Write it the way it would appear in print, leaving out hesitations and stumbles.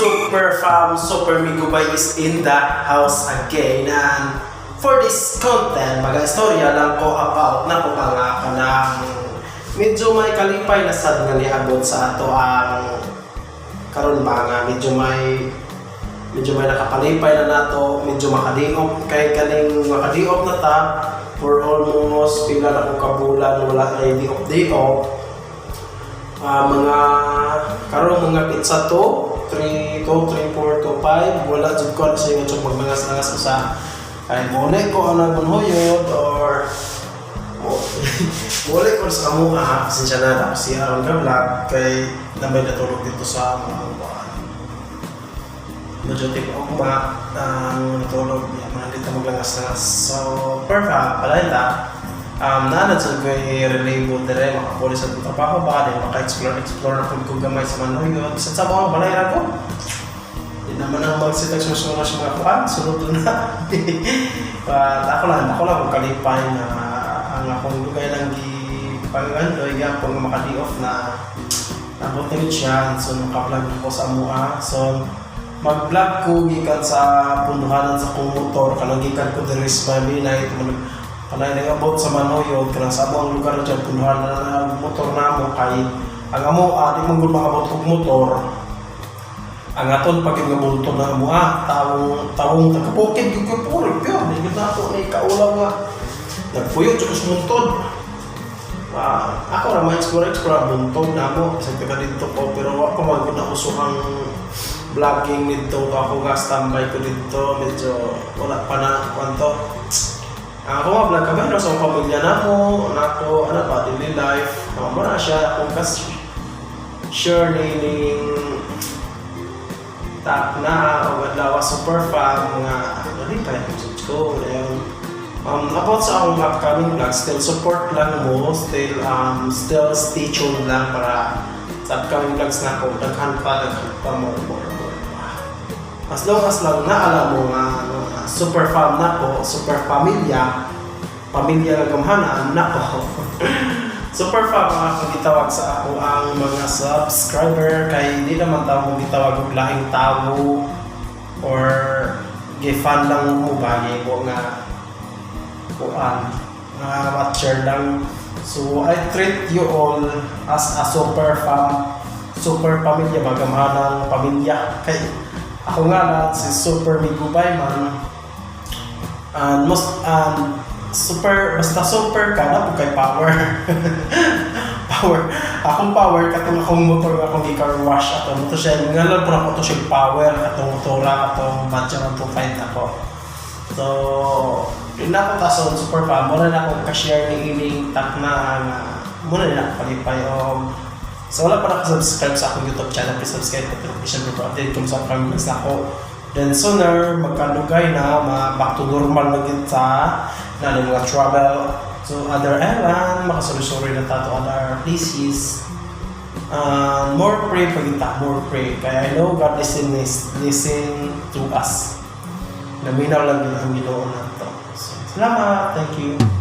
Super Fam? Super Migubay is in the house again, and for this content, mag-istorya lang ko about na ko nga kanang medyo may kalipay na sad nga niabot sa ato ang karon ba nga medyo may nakapalipay na nato, medyo makadiop kay kaning makadiop na ta for almost pila na ko kabulan wala ay diop diop. Mga karon mga pizza to 3 2 3 4 2 5, wala jud ko sa ingon jud magmangas-langas ko sa kay mole ko ang nagmunhuyod or mole ko sa amuha. Pasensya na tapos siya aron ka vlog kay nambay natulog dito sa mga buwan medyo tipo ugma ang natulog mga dito maglangas-langas. So perfect pala ta naa na jud ko'y relibo dire, makapuli sa itong trabaho ba, di maka-explore explore na pud ko gamay sa Manuyod bisan sa mga balay ra ko. Di naman ang magsitag susunod sa mga kuan, sunod na. But ako lang kung kalipay na ang akong lugay lang gi pangandoy gyapon nga maka-day off na nabot na yun siya. So naka-vlog ko sa amua. So mag-vlog ko gikan sa punduhanan sa akong motor kanang gikan ko diri sa Maminay kanang nangabot sa Manuyod kanang sa among lugar dyan punduhanan na ang motor namo kay ang amo di man gud makabot og motor. Ang aton pag nga bulto na amo tawong tawong taga-bukid gyud ko, puro pure di gyud nato ni kaulaw nga nagpuyo jud ko sa buntod. Ako ra ma-explore explore ang buntod namo sa taga didto ko, pero wa pa man gud na uso ang vlogging nito. Ako ga standby ko dito, medyo wala pa na kwanto. Ang ako nga vlog kami no sa akong pamilya namo nako ano ba daily life mo na siya akong kas share ni ning tap na o adlaw super fam mga dali pa jud ko. Ayun, about sa akong upcoming vlog, still support lang mo, still stay tuned lang para sa upcoming vlogs na ako, daghan pa, more, more, more. As long as lang na alam mo nga, ano, nga, super fam na ko, super pamilya, pamilya nga gamhanan na ko. Super fam ang akong gitawag sa ako ang mga subscriber kay di naman tao mo gitawag og laing tao or gi-fan lang mo ba mo nga kuan nga watcher lang. So I treat you all as a super fam, super pamilya ba, gamhanang pamilya kay ako nga lang si Super Migubay man and most super basta super ka na po kay power power akong power katong akong motor nga akong gi-car wash ato mo to siya ngalan po ako to siya power katong motora atong Badger 125 nako. So yun na ako tason super pa mo na ako ka-share ni ining tak na nga mo na nila ako kalipay og. So wala pa naka-subscribe sa akong YouTube channel, please subscribe at notification bell update kung sa upcoming vlogs na ako. Then sooner, magkalugay na, ma back to normal na gid ta, na yung mga travel to other island, makasuri-suri na ta to other places. More pray pa kita, more pray. Kaya I know God listen to us. Naminaw lang yun ang Ginoo nato. So, salamat. Thank you.